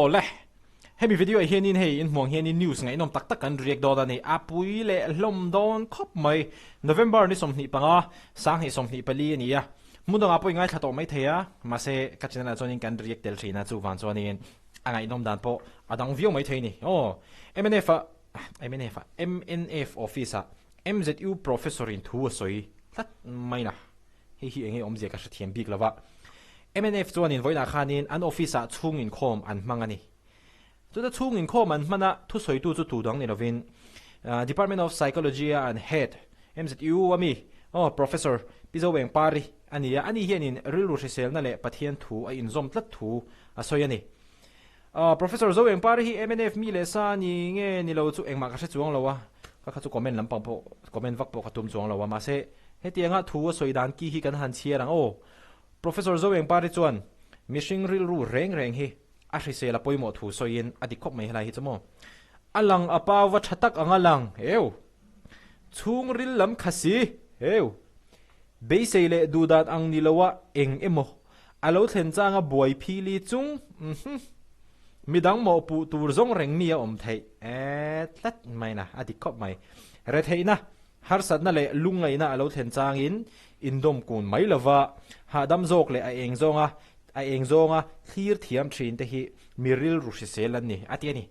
Aw le, hemi video ah hianin hei in hmuang hianin news ngaihnawm tak tak kan react dawn a ni. A pui leh hlawm dawn khawp mai. November ni 25, 2024 a ni a. Hmun dangah pawh i ngaithla tawh maithei a, mahse ka channel ah chuanin kan react tel thin a, chuvang chuanin a ngaihnawm dan pawh a dang viau maithei a ni. Aw, mnf ah, mnf ah, mnf office ah MZU professor in thu a sawi tlat mai na. Hei hi enge awmzia ka hrethiam bik lo va. Mnf chuanin vawiinah khanin an office ah chhung inkhawm an hmang a ni. Chuta chhung inkhawm an hman a, thusawitu chu tu dang ni lovin Department of Psychology a an head, MZU a mi, aw Professor Pi Zoeng Pari a ni a, ani hianin rilru hriselna leh Pathian thu a inzawm tlat thu a sawi a ni. Professor Zoeng Pari hi mnf mi leh sa ni nge ni lo chu engmah ka hre chuang lo a, ka kha chu comment lampang pawh comment vak pawh ka tum chuang lo a, mahse hetianga thu a sawi dan ki hi kan han chhiar ang aw. Professor Zoeng Pari chuan mihring rilru reng reng hi a hrisel a pawimawh thu sawiin a dik khawp mai helai hi chu maw. A lang a pau va tha tak ang a lang heu. Chhungril lam kha si heu. Beisei leh duhdan ang ni lo a eng emaw A lo thlen changa buai phili chung umm midang mawhpuh tur zawng reng mi a awm theih e tlat mai na, a dik khawp mai. Retheihna, harsatna leh lungngaihna a lo thlen changin indawm kun mai lova hahdam zawk leh a eng zawnga a eng zawnga thlir thiam thin te hi mi rilru hrisel an ni a ti a ni.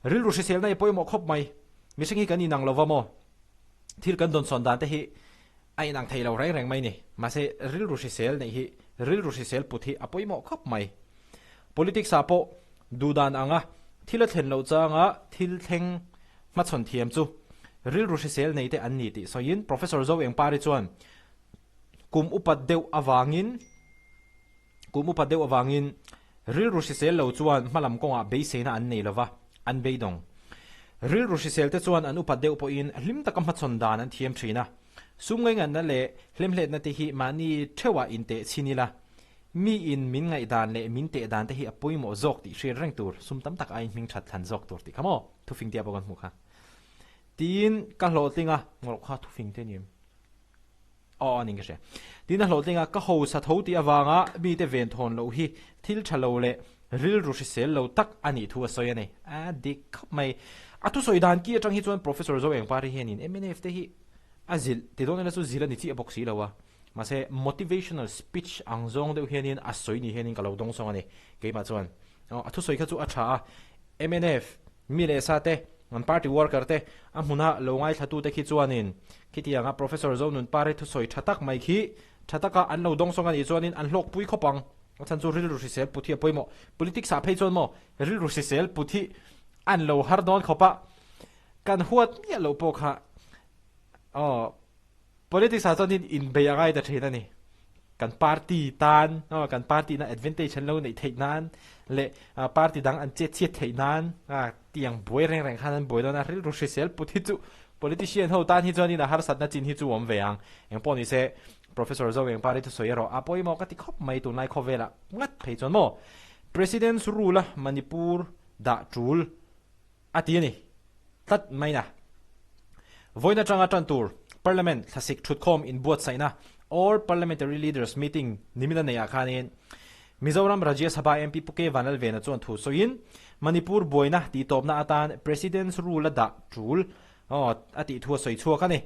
Rilru hriselna i pawimawh khawp mai. Mihring hi kan inang lova maw? Thil kan dawnsawn dan te hi A inang thei lo reng reng mai ni. Mahse, rilru hrisel neih hi, rilru hrisel put hi a pawimawh khawp mai. Politics ah pawh duhdan anga thil a thlen loh changa thil thleng hmachhawn thiam chu rilru hrisel nei te an ni tih sawiin Professor Zo Engpari chuan kum upat deuh avangin Kum upa deuh avangin rilru hrisel lo chuan hmalam kawngah beiseina an nei lova, an beidawng. Rilru hrisel te chuan an upat deuh pawhin hlim taka hmachhawn dan an thiam thin a. Sum ngaingatna leh hlemhletna te hi mahni theuhah inteh chhin ila, miin min ngaihdan leh min teh dan te hi a pawimawh zawk tih hriat reng tur, sum tam tak aiin hming that thlan zawk tur tih kha maw thufing tia pawh kan hmuh kha. Tiin ka hlawhtling a, ngawrh kha thufing te ni em? Aw a ning ka hria. Tin a hlawhtling a, ka hausa tho tih avanga mite ven thawn loh hi thil tha lo leh rilru hrisel lo tak a nih thu a sawi a ni. A dik khawp mai. A thusawi dan ki atang hi chuan Professor Zoengpari hianin mnf te hi a zilh ti dawn ila chu zilh a ni chiah bawk si lo a. Mahse motivational speech ang zawng deuh hianin a sawi ni hianin ka lo dawng sawng a ni keimah chuan. Aw a thusawi kha chu a tha a, mnf Mi leh sa te, an party worker te, a hmuna lo ngaithla te khi chuanin khitianga Professor Zonunpari thusawi tha tak mai khi tha taka an lo dawngsawng a nih chuanin an hlawkpui khawp ang. A chhan chu rilru hrisel put hi a pawimawh. Politics ah phei chuan maw rilru hrisel put hi an lo har dawn khawp a, kan huat miah loh pawh kha aw. Politics ah chuan in inbei a ngai ta thin a ni. Kan party tan, kan party ina advantage an lo neih theih nan leh party dang an chet chhiat theih nan tiang buai reng reng khan an buai dawn a, rilru hrisel put hi chu politician ho tan hi chuan in a harsatna chin hi chu awm ve ang. Engpawh ni se Professor Zoengpari thusawi erawh a pawimawh ka ti khawp mai tunlai khawvelah ngat phei chuan maw President's rule a Manipur dah tul A ti a ni tlat mai na. Vawiin atanga tan tur Parliament thlasik thutkhawm inbuatsaihna All Parliamentary Leaders Meeting nimina neihah khanin Mizoram Rajya Sabha MP Pu K Vanlalvena chuan thu sawiin Manipur buaina tihtawpna atan President's Rule a dah tul a tih thu a sawi chhuak a ni.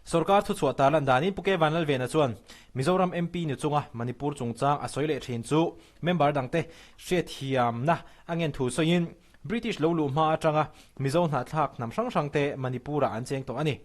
Sorkar thuchhuah tarlan danin Pu K Vanlalvena chuan Mizoram MP ni chunga Manipur chungchang a sawi leh thin chu member dangte hriatthiamna a ngen thu sawiin British lo luh hma atanga Mizo hnahthlak hnam hrang hrangte Manipur-ah an cheng tawh a ni.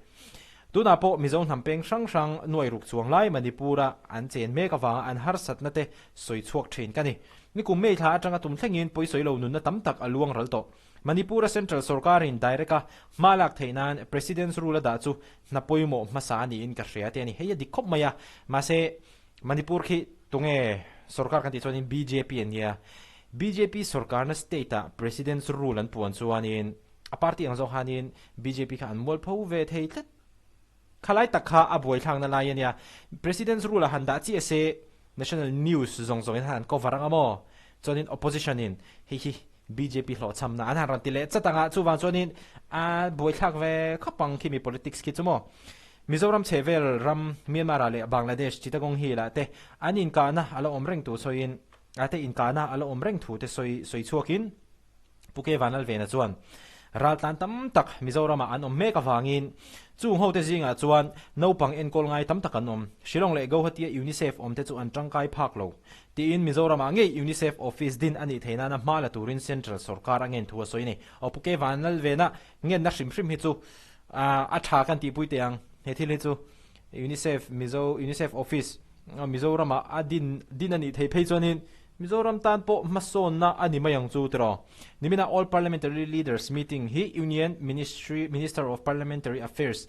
Tunah pawh Mizo hnam peng hrang hrang nuai ruk chuang lai Manipur-a an chen mek avanga an harsatna te sawi chhuak thin ka ni. Nikum May thla atanga tum thlengin pawisawi lo nunna tam tak a luang ral tawh. Manipur-a Central sorkarin direct-a hma lak theih nan President's Rule a dah chu hna pawimawh hmasa niin ka hria te a ni. Hei a dik khawp mai a, mahse Manipur khi tunge sorkar kan tih chuanin bjp an nia. Bjp sorkarna state-ah President's Rule an puan chuanin a party ang zawk hanin bjp kha an mualpho ve thei tlat. Khalai tak kha a buaithlakna lai a nia. President's Rule a han dah chiah se National News zawng zawngin han an cover ang a maw? Chuanin Opposition in hei hi bjp hlawhchhamna an han rawn ti leh chat ang a, chuvang chuanin a buaithlak ve khawp ang khimi politics khi chu maw. Mizoram chhehvel ram Myanmar ah leh Bangladesh Chittagong Hill ah te an inkahna a la awm reng tur sawiin. A te inkahna a la awm reng thu te sawi sawi chhuakin Pu K Vanlalvena chuan raltlan tam tak Mizoramah an awm mek avangin chung hote zingah chuan naupang enkawl ngai tam tak an awm. Shillong leh Guwahati-a UNICEF awmte chu an tangkai phak lo tiin Mizoramah ngei UNICEF office din a nih theih nana hma la turin Central sawrkar a ngen thu a sawi a ni. Aw Pu K Vanlalvena ngenna hrim hrim hi chu a tha kan tihpui teh ang. He thil hi chu UNICEF Mizo UNICEF office Mizoramah a din din a nih theih phei chuanin Mizoram tan pawh hmasawnna a ni mai ang chu tiraw. Nimina All Parliamentary Leaders Meeting hi Union Ministry Minister of Parliamentary Affairs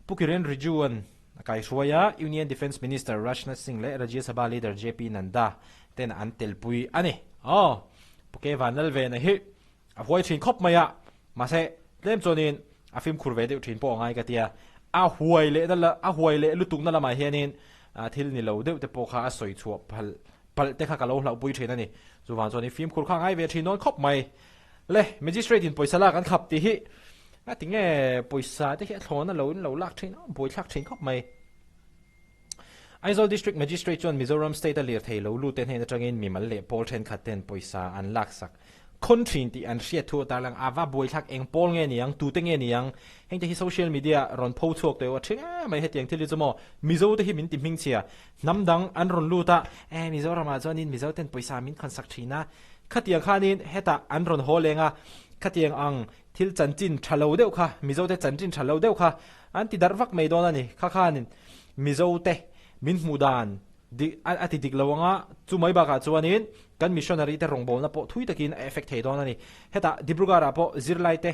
Pu Kiren Rijju-a'n a kaihruai a, Union Defence Minister Rajnath Singh leh Rajya Sabha Leader JP Nadda ten an telpui a ni. Aw, Pu K Vanlalvena hi A huai thin khawp mai a, mahse tlem chuanin a fimkhur ve deuh thin pawh a ngai ka tia. A huai leh na la, a huai leh lutuk na lamah hianin thil ni lo deuh te pawh kha a sawi chhuah phal palh te kha ka lo hlauhpui thin a ni. Chuvang chuanin fimkhur kha a ngai ve thin dawn khawp mai. Le, Magistrate in pawisa lak an khap tih hi ngatinge pawisa te hi a thlawn a lo in lo lak thin a, buaithlak thin khawp mai. Aizawl District Magistrate chuan Mizoram State-a lirthei lo lut te hnen atangin mimal leh pawl thenkhat ten pawisa an laksak khawn thin tih an hriat thu a tarlang. A va buaithlak eng pawl nge niang, tute nge niang? Hengte hi social media rawn pho chhuak tawh a thin em mai hetiang thil hi chu maw Mizo te hi min ti hmingchhia hnam dang an rawn lut a, e Mizoramah chuanin Mizo ten pawisa min khawnsak thin a, khatiang khanin hetah an rawn haw leng a, khatiang ang thil chanchin tha lo deuh kha Mizo te chanchin tha lo deuh kha An ti darh vak mai dawn a ni. Kha khanin Mizote min hmuh dan dik a ti dik lo ang a, chu mai bakah chuanin kan missionary te rawngbawlna pawh thui takin a effect thei dawn a ni. Hetah Dibrugarh ah pawh zirlai te,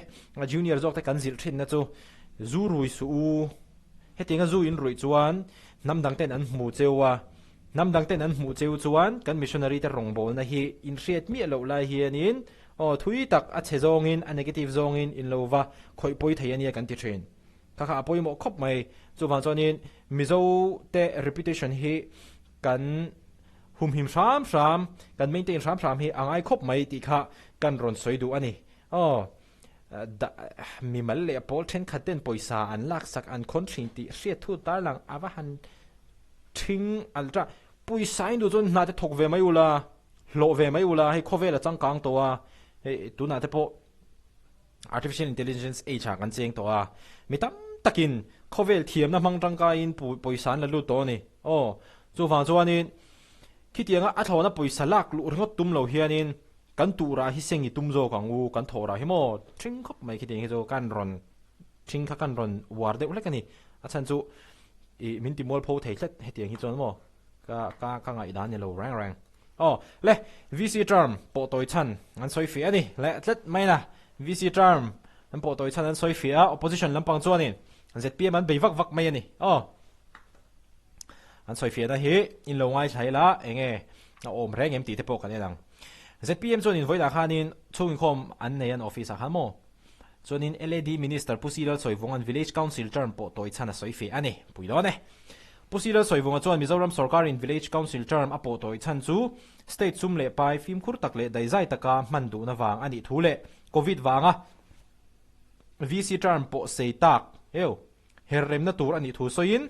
junior zawk te kan zilh thinna chu zu rui suh u, hetianga zu in ruih chuan hnam dang ten an hmu cheu a, hnam dang ten an hmuh cheu chuan kan missionary te rawngbawlna hi in hriat miah loh lai hianin aw thui tak a chhe zawngin a negative zawngin in lo va khawih pawi thei a nia kan ti thin. Kha kha a pawimawh khawp mai. Chuvang chuanin Mizo te reputation hi kan humhim hram hram, kan maintain hram hram hi a ngai khawp mai tih kha kan rawn sawi duh a ni. Aw, mimal leh pawl thenkhat ten pawisa an laksak an khawn thin tih hriat thu tarlang a va han thing alh ta. Pawisa in duh chuan hna te thawk ve mai ula, hlawh ve mai ula, hei khawvel a changkang tawh a, hei tunah te pawh Artificial Intelligence age ah kan cheng tawh a, mi tam takin khawvel thiamna hmang tangkaiin pawisa an la lut tawh a ni. Aw, chuvang chuanin khitianga a thlawhna pawisa lak luh ringawt tum lo hianin kan tuhrah hi seng i tum zawk ang u, kan thawhrah hi maw thing khawp mai khitiang hi chu kan rawn thing kha kan rawn uar deuh hlek a ni. A chhan chu ih min ti mualpho thei tlat hetiang hi chuan maw ka ka ka ngaihdan ni lo reng reng. Aw le, VC term pawh tawi chhan an sawi fiah a ni leh tlat mai na. VC term an pawh tawi chhan an sawi fiah a, opposition lampang chuanin zpm an bei vak vak mai a ni. Aw, an sawi fiahna hi in lo ngaithla ila eng nge a awm reng em tih te pawh kan en ang. Zpm chuanin vawiinah khanin chhung inkhawm an nei an office ah khan maw? Chuanin LAD Minister Pu Sirel Sawivunga'n Village Council term pawh tawi chhan a sawi fiah a ni. Pui dawn e. Pu Sirel Sawivunga chuan Mizoram sorkarin Village Council term a pawh tawi chhan chu state sum leh pai fimkhur tak leh daihzai taka hman duhna vang a nih thu leh Covid vanga VC term pawh sei tak eu her remna tur a nih thu sawiin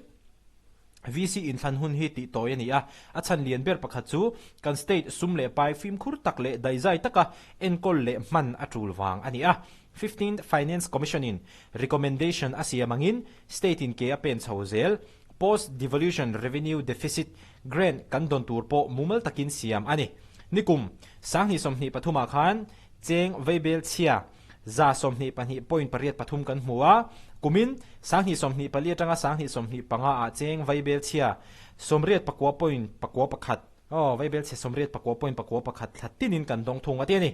VC inthlan hun hi tih tawi a ni a, a chhan lian ber pakhat chu kan state sum leh pai fimkhur tak leh daihzai taka enkawl leh hman a tul vang a ni a. Fifteenth Finance Commission-in recommendation a siam angin state-in ke a pen chho zel, post devolution revenue deficit grant kan dawn tur pawh mumal takin siam a ni. Nikum, 2023 ah khan cheng veibel chhia 122 point 8 3 kan hmu a, kumin 2024 atanga 2025 ah cheng veibel chhia 89 point 9 1, aw, veibel chhe 89 point 9 1 thla tinin kan dawng thung a ti a ni.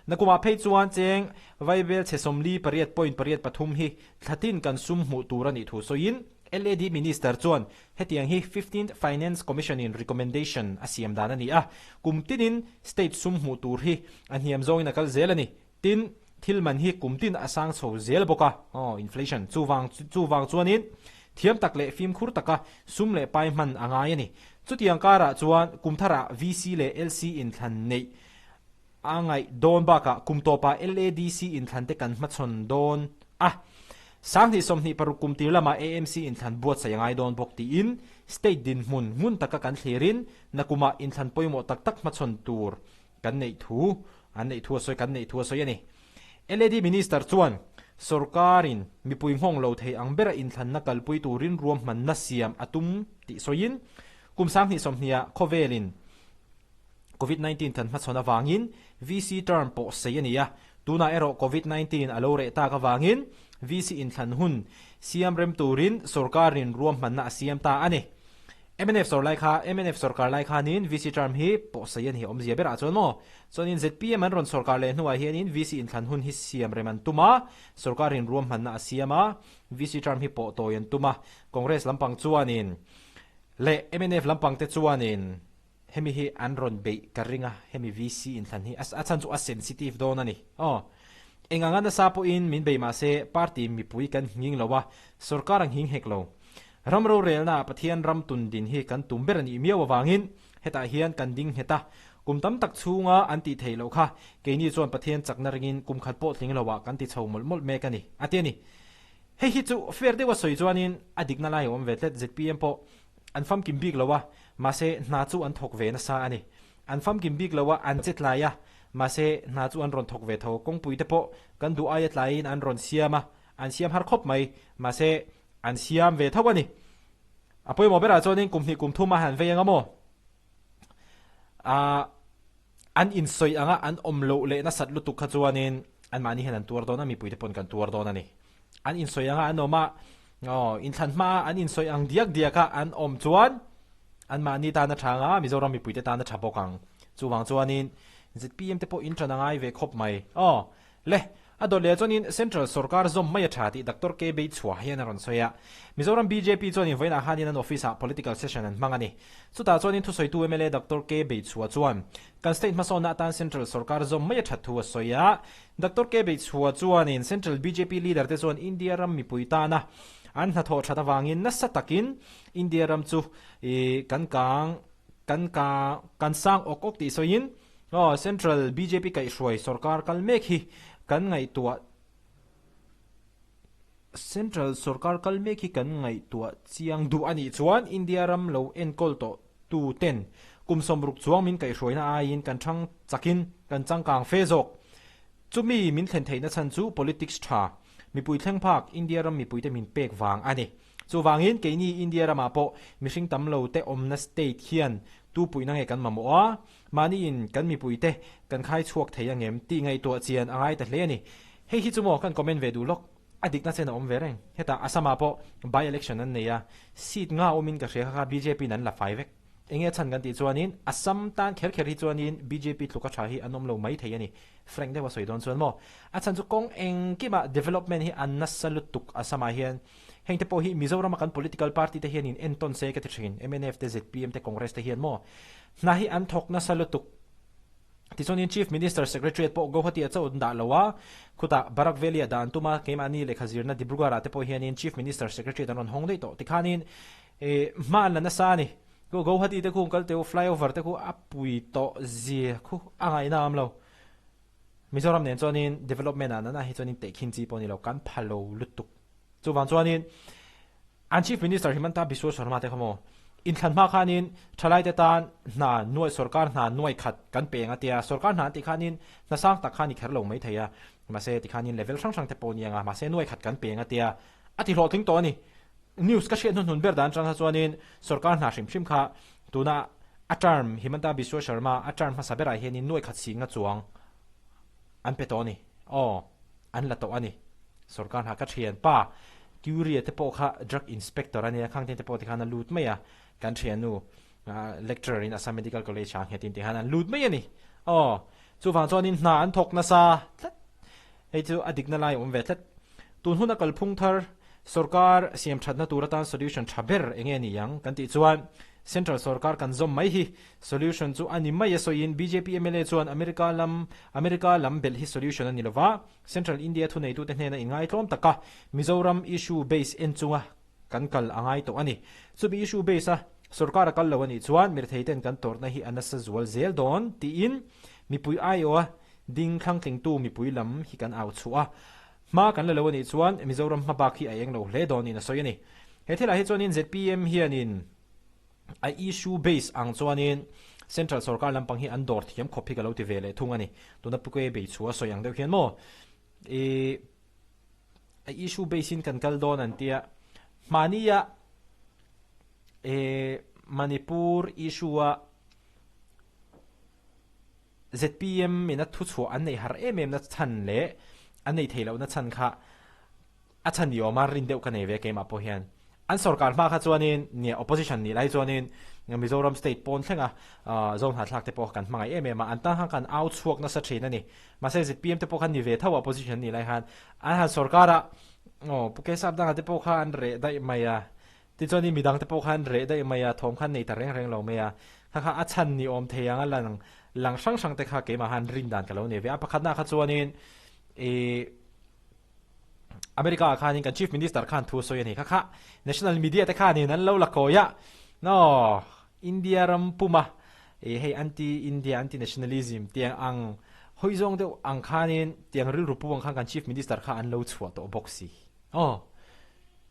Nakumah phei chuan cheng Vaibel chhe 48 point 8 3 hi thlatin kan sum hmuh tur a nih thu sawiin LAD Minister chuan hetiang hi Fifteenth Finance Commission-in recommendation a siam dan a ni a, kum tinin state sum hmuh tur hi a hniam zawngin a kal zel a ni. Tin, thil man hi kum tin a sang chho zel bawk a, aw, inflation, chuvang chuvang chuanin thiam tak leh fimkhur taka sum leh pai hman a ngai a ni. Chutiang karah chuan kum tharah VC leh LC inthlan neih A ngaih dawn bakah kum tawpah LADC inthlan te kan hmachhawn dawn a. 26 kum tir lamah AMC inthlan buatsaih a ngai dawn bawk tiin state dinhmun ngun taka kan thlirin nakumah inthlan pawimawh tak tak hmachhawn tur kan neih thu an neih thu a sawi kan neih thu a sawi a ni. LAD Minister chuan sorkarin mipui nghawng lo thei ang bera inthlanna kalpui turin ruahmanna siam a tum tih sawiin kum 2020 ah khawvelin Covid 19 kan hmachhawn avangin VC term pawh sei a ni a, tunah erawh Covid 19 a lo reh tak avangin VC inthlan hun siam rem turin sorkarin ruahmanna a siam ta a ni. Mnf sawr lai kha mnf sawrkar lai khanin VC term hi pawh sei a ni awmzia berah chuan maw? Chuanin zpm an rawn sawrkar leh hnuah hianin VC inthlan hun hi siam rem an tum a, sawrkarin ruahmanna a siam a, VC term hi pawh tawi an tum a, Congress lampang chuanin leh mnf lampang te chuanin Hemi hi an rawn beih ka ring a, hemi VC inthlan hi a chhan chu a sensitive dawn a ni. Aw. Eng anga nasa pawhin min bei mah se party mipui kan nghing lo a, sorkar a nghing hek lo. Ram rorelnaah Pathian ram tun din hi kan tum ber a nih miau avangin hetah hian kan ding nghet a, kum tam tak chhunga an tih theih loh kha keini chuan Pathian chakna ringin kum khat pawh tling loah kan ti chho mawlh mawlh mek a ni, a ti a ni. Hei hi chu fair deuha sawi chuanin a dikna lai a awm ve tlat, zpm pawh An famkim bik lo a, mahse hna chu an thawk ve nasa a ni. An famkim bik lo a, an che tlai a, mahse hna chu an rawn thawk ve tho. Kawngpui te pawh kan duh aia tlaiin an rawn siam a, an siam har khawp mai, mahse an siam ve tho a ni. A pawimawh berah chuanin kum hnih kum thum a han vei anga maw? Aaa an insawi anga an awm loh leh nasat lutuk kha chuanin anmahni hian an tuar dawn a, mipuite pawn kan tuar dawn a ni. An insawi anga an awm a, aw inthlan hmaa an insawi ang diak diak a an awm chuan anmahni tan a tha anga Mizoram mipuite tan a tha bawk ang. Chuvang chuanin zpm te pawh in tan a ngai ve khawp mai. Aw le, a dawt leh chuanin Central sorkar zawm mai a tha tih Doctor K Beichhua hian a rawn sawi a. Mizoram bjp chuanin vawiinah khanin an office ah political session an hmang a ni. Chutah chuanin thusawitu mla Doctor K Beichhua chuan kan state hmasawnna atan Central sorkar zawm mai a that thu a sawi a. Doctor K Beichhua chuanin Central bjp leader te chuan India ram mipui tana an hnathawh that avangin nasa takin India ram chu kan kang kan kang kan sang awk awk tih sawiin Aw, Central bjp kaihhruai sorkar kal mek hi kan ngaihtuah Central sorkar kal mek hi kan ngaihtuah chiang duh a nih chuan India ram lo enkawl tawh tu ten kum 60 chuang min kaihhruaina aiin kan thang chakin kan changkang fe zawk. Chumi min thlen theihna chhan chu politics tha, mipui thleng phak India ram mipuite min pek vang a ni. Chuvangin keini India ramah pawh mihring tam lo te awmna state hian tu puihna nge kan mamawh a, mahniin kan mipuite kan khai chhuak thei angem tih ngaihtuah chian a ngai ta hle a ni. Hei hi chu maw kan comment ve duh lawk, a dikna chen a awm ve reng. Hetah Assam-ah pawh by election an nei a, seat nga awmin ka hria kha kha bjp in an la fai vek. Enge a chhan kan tih chuanin Assam tan kher kher hi chuanin bjp tluka tha hi an awm lo mai thei a ni. Frank deuh a sawi dawn chuan maw a chhan chu kawng engkimah development hi an nasa lutuk Assam-ah hian. Heng te pawh hi Mizoram a kan political party te hian in entawn se ka ti thin, mnf te, zpm te, Congress te hian maw hna hi an thawk nasa lutuk. Tichuanin Chief Minister Secretariat pawh Guwahati ah chauh an dah lo a, khutah Barak Valley ah dah an tum a, keimahni lehkha zirna Dibrugarh ah te pawh hianin Chief Minister Secretariat an rawn hawng daih tawh. Tikhanin hma an la nasa a ni. Guwahati te khu kal teh u, flyover te khu a pui tawh zia khu a ngaihna a awm lo. Mizoram nen chuanin development ah nana hi chuanin tehkhin chi pawh a ni lo, kan pha lo lutuk. Chuvang chuanin an Chief Minister Himanta Biswa Sarma te kha maw inthlan hma khanin thalaite tan hna nuai sorkar hna nuai khat kan pe ang a tia, sorkar hna an tih khanin hna sang tak kha a ni kher lo mai thei a, mahse tikhanin level hrang hrang te pawh a ni ang a, mahse nuai khat kan pe ang a tia, a ti hlawhtling tawh a ni. News ka hriat hnuhnun ber dan atang kha chuanin sorkar hna hrim hrim kha tuna a term Himanta Biswa Sarma a term hmasa berah hianin nuai khat singa chuang an pe tawh a ni. Aw, an la tawh a ni. Sorkar hna ka thianpa Curie te pawh kha drug inspector a nia, khang te pawh tikhan a lut mai a, kan thiannu lecturer in Assam Medical College ah nghet in tikhan an lut mai a ni. Aw, chuvang chuanin hna an thawk nasa tlat. Hei chu a dikna lai a awm ve tlat. Tun huna kalphung thar sorkar siam thatna tur atan solution tha ber enge ni ang kan tih chuan Central sorkar kan zawm mai hi solution chu a ni mai a sawiin bjp mla chuan America lam America lam belh hi solution a ni lova, Central India thuneitute hnena inngaitlawm taka Mizoram issue base en chunga kan kal a ngai tawh a ni. Chumi issue base a sorkar a kal lo a nih chuan mirtheiten kan tawrhna hi a nasa zual zel dawn tiin mipui aiawha ding thlangtlingtu mipui lam hi kan au chhuah a. Hma kan la lo a nih chuan Mizoram hmabak hi a eng lo hle dawnin a sawi a ni. He thilah hi chuanin zpm hianin a issue base ang chuanin Central sorkar lampang hi an dawr thiam khawp hi ka lo ti ve leh thung a ni. Tuna Pu Kei Beichhua sawi ang deuh hian maw i a issue base in kan kal dawn an tia. Hmahnia e Manipur issue a zpm in a thuchhuah an neih har em em na chhan leh an neih theih lohna chhan kha a chhan ni awm a, rin deuh ka nei ve keimah pawh hian. An sorkar hma kha chuanin nia opposition nih lai chuanin Mizoram state pawn thlenga Zohnahthlak te pawh kan hmangaih em em a, an tan khan kan au chhuak nasa thin a ni. Mahse zpm te pawh khan ni ve tho a opposition nih lai khan an han sorkar a, aw Pu Kesap danga te pawh kha an reh daih mai a, Tichuanin midangte pawh khan reh daih mai a, thawm khan nei ta reng reng lo mai a. Kha kha a chhan ni awm thei ang a lang lang hrang hrang te kha keimah han rin dan ka lo nei ve a. Pakhatna kha chuanin ih America ah khanin kan Chief Minister khan thu a sawi a ni. Kha kha National Media te khanin an lo la kawi a, aw India ram puma ih hei anti India, anti nationalism tiang ang hawi zawng deuh ang khanin tiang rilru pu ang khan kan Chief Minister kha an lo chhuah tawh bawk si. Aw.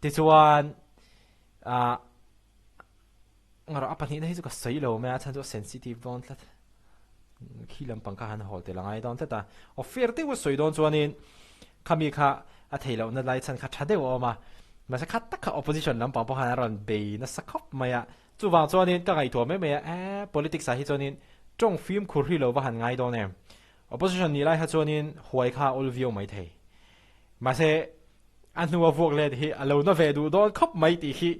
Tichuan, ah, ngarawh a pahnihna hi chu ka sawi lo mai a, chhan chu a sensitive dawn tlat. Khi lampang kha han hawl tel a ngai dawn tlat a. Aw fair deuh a sawi dawn chuanin khami kha a theih lohna lai chhan kha tha deuh a awm a. Mahse kha tak kha opposition lampang pawh khan a rawn bei nasa khawp mai a. Chuvang chuanin ka ngaihtuah mai mai a, eh, politics ah hi chuanin tawng fimkhur hi lo va han ngai dawn em. Opposition nih lai kha chuanin huai kha a awl viau mai thei. Mahse, a hnua vuak let hi a lo na ve duh dawn khawp mai tih hi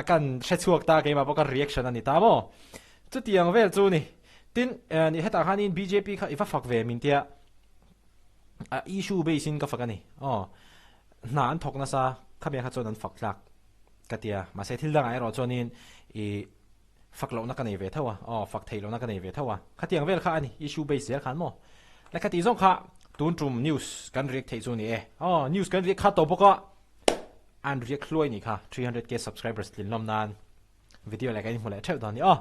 kan hre chhuak ta, keimah pawh ka reaction a ni ta maw? Chutiang vel chu ni. Tin, ni hetah khanin bjp kha i va fak ve min tia, a issue base in ka fak a ni. Aw, hna an thawk nasa, khamiah kha chuan an fak tlak ka tia. Mahse, thil dangah erawh chuanin i Fak lohna ka nei ve tho a, aw fak theih lohna ka nei ve tho a, khatiang vel kha a ni, issue base zel khan maw? Le khatih zawng kha tun tum news kan react theih chu ni e, aw news kan react kha tawh bawk a, an react hluai nih kha, 300k subscribers tlin lawm nan video leh kan inhmu leh theuh dawn ni aw.